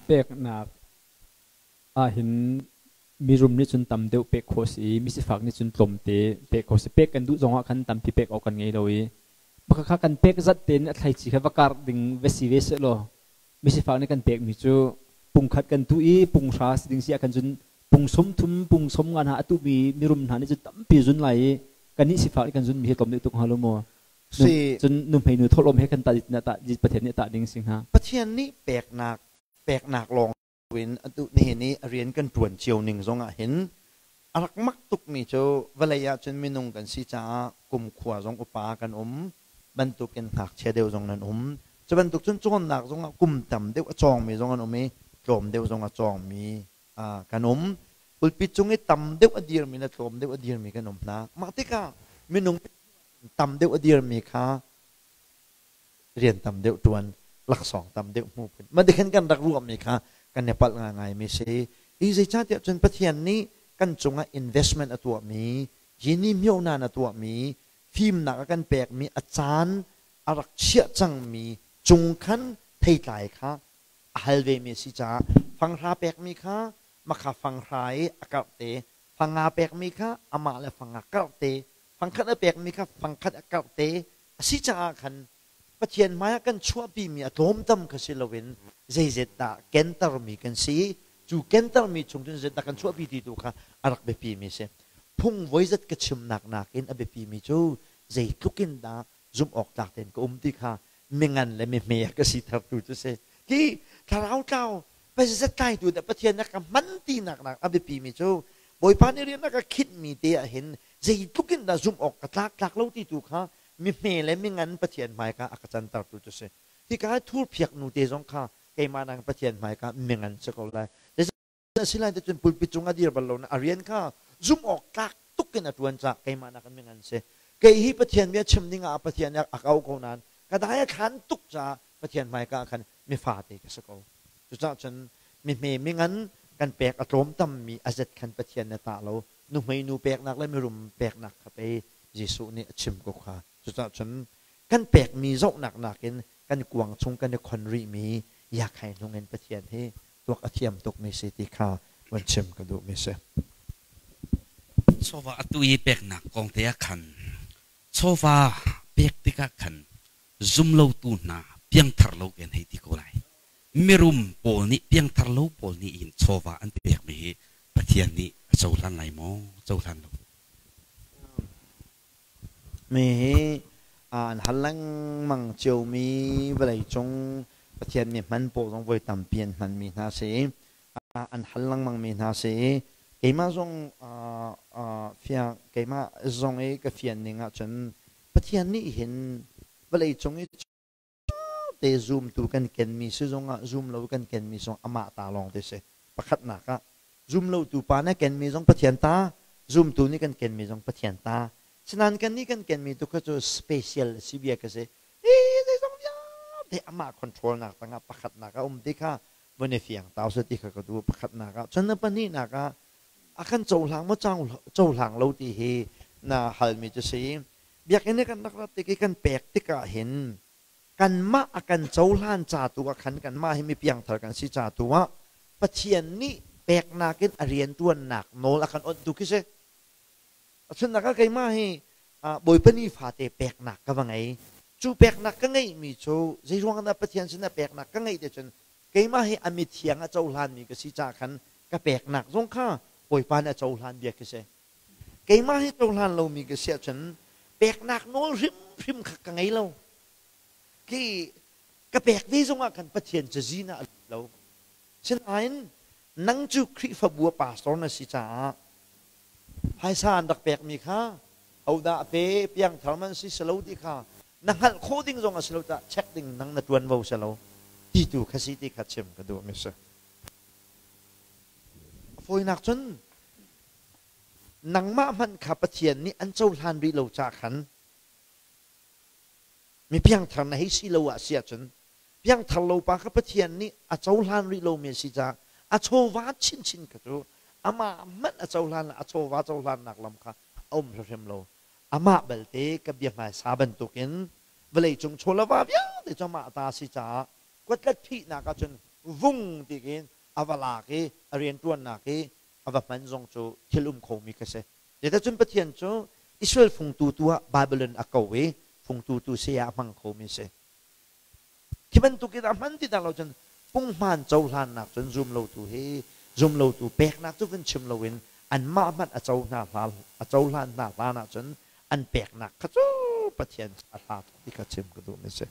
Peknak ahhin mirum nih cun tam deuh pek khawh a si i misifak nih cun tlawmte pek khawh a si. Pek kan duh zongah khan tampi pek awk kan ngei lo i pakhat kha kan pek zat tein a thlaici kha va karh ding va si ve sehlaw misifak nih kan pekmi cu pungkhat kan tuh i punghra si ding si ahkhan cun pung sawmthum pung sawmnga hna a tuhmi mirum hna nih cun tampi zun lai i kannih sifak nih kan zunmi hi tlawm deuh tuk hnga lo maw? Si. Cun nuhmei nu thawhlawm he kan tah tah Pathian nih tah ding si hnga. Pathian nih peknak peknak lawng in atu nihin i a rian kan ṭuan cio ning zongah hin a rak mak tukmi cu vawlei ah cun minung kan si caah kumkhua zong upa kan um bantukin ngakchia deuh zong nan um. Cu bantuk cun cawnnak zongah kum tam deuh a cawngmi zong an um i tlawm deuh zong a cawngmi kan um. Pulpit cung i tam deuh a dirmi le tlawm deuh a dirmi kan um hna. Mah tikah minung tam deuh a dirmi kha rian tam deuh ṭuan, laksawng tam deuh hmu phun. Mah tikhin kan rak ruahmi kha kan i palh ngaingaimi si. Hi zeicahtiah cun Pathian nih kan cungah investment a tuahmi, yini myonan a tuahmi, fimnak a kan pekmi, a caan a rak chiah cangmi cung khan theitlai kha a hal vemi a si caah fanghra pekmi kha makha fanghra i a karhte, fanga pekmi kha amah le fanga karhte, fangkhat a pekmi kha fangkhat a karhte a si caah khan Pathian hmaiah kan chuahpimi a tlawmtam kha si loin zeizet dah kentermi kan si, cu kentermi chung cun zeizet dah kan chuahpi ti tu kha a rak biapimi si. Phung voizat ka chimnak nakin a biapimi cu zeitluk in dah zumh awk tlak tein ka um ti kha mingan le mihme a ka sitertu cu si. Hi thlarau tlau pazizat tlaitu dah Pathian a ka hman tinak nak a biapimi cu Bawipa nih rian a ka khinhmi te ah hin zeitluk in dah zumh awk ka tlak tlak lo ti tu kha mihme le mingan Pathian hmaika a ka cantertu cu si. Hika thurphiak nu te zong kha keimah nang Pathian hmaika mingan si ko lai. Si lai cun pulpit cung a dir bal lo na a rian kha zumh awk tlak tuk in a ṭuan caah keimah nakin mingan si. Kei hi Pathian bia chim ding ah Pathian nih a ko ko nain ka dai a thlan tuk caah Pathian hmaika ah khan mifate ka si ko. Cucaah cun mihme mingan kan pek a tlawm tammi a zet khan Pathian na tah lo. Nuhmei nu peknak le mirum peknak kha pei Jesuh nih a chim ko kha. Cucaah cun kan pekmi zohnak nakin kan kuang chung kan i khon rihmi yakhai hnung in Pathian hi tuak a thiam tukmi si ti kha van chim ka duhmi si. Chawva atu i peknak kong te ah khan chawva pek tikah khan zumlotu hna piangthar lo ken hei ti ko lai. Mirum pawl nih piangthar lo pawl nih hin chawva an pekmi hi Pathian nih a cohlan lai maw cohlan lo? Mi hi an hal lengmang ciomi vawleicung Pathian mi hman pawl zong voi tampi an hmanmi hna si. An hal lengmangmi hna si i keimah zong fiang keimah zong i ka fian ning ahcun Pathian nih hin vawleicung i te zumtu kan kenmi si zongah zum lo kan kenmi zong amah ta lawng te si. Pakhatnak ah zum lotu pa na kenmi zong Pathian ta, zumtu nih kan kenmi zong Pathian ta. Sinain kan nih kan kenmi tu kha cu special si bia ka si. Hi zeizong vialte amah control nak tangah pakhatnak a um ti kha vun i fiang tau se ti kha ka duh pakhatnak ah. Cun na pahnihnak ah a kan cohlang maw cohlang lo ti hi na halmi cu si. Biakinn i kan rak rat tik i kan pek tikah hin kanmah a kan cohlan ca tu ah khan kanmah hi mi piangthar kan si ca tu ah Pathian nih peknak in a rianṭuannak nawl a kan onh tu khi si. Achunnak ah keimah hi Bawipa ni fate peknak ka va ngei. Cu peknak ka ngeihmi cu zeiruang dah Pathian sinah peknak ka ngeih te cun keimah hi a mithiang a cohlanmi ka si caah khan ka peknak zong kha Bawipa nih a cohlan bia khi si. Keimah hi cohlan lomi ka si ahcun peknak nawl hrimhrim kha ka ngei lo. Khi ka pek ve zongah khan Pathian cazin ah a lut lo. Sinain nang cu Khrihfabu a pastor na si caah phaisa an rak pekmi kha hodah a pe, piangthar man si si lo ti kha na hngalh khawh ding zong a si lo caah check ding nang na ṭuanvo si lo ti tu kha si ti kha chim ka duhmi si. A fawinak cun nangmah hmanh kha Pathian nih an cohlan rih lo caah khan mi piangthar na hei si lo ah si ahcun piangthar lo pa kha Pathian nih a cohlan rih lomi a si caah a chawva chinchin kha cu amah hmanh a cohlan a chawva cohlannak lam kha a um hrimhrim lo. Amah belte ka bia hmaisa bantukin vawleicung chawlava vialte cu amah ta a si caah kuatlat phihnak ahcun Vung ti khin a va lak i a rianṭuannak i a va hman zong cu thil um khomi kha si. Zeicahcun Pathian cu Israel fungtu tu ah Bible in a ko i fungtu tu saya a hmang khomi si. Khi bantuk in a hman ti dah lo cun punghman cohlannak cun zum lotu hi zum lotu peknak cu vun chim loin anmah hmanh a co hna hlan a cohlan hna hlan ahcun an peknak kha cu Pathian a hla ti kha chim ka duhmi si.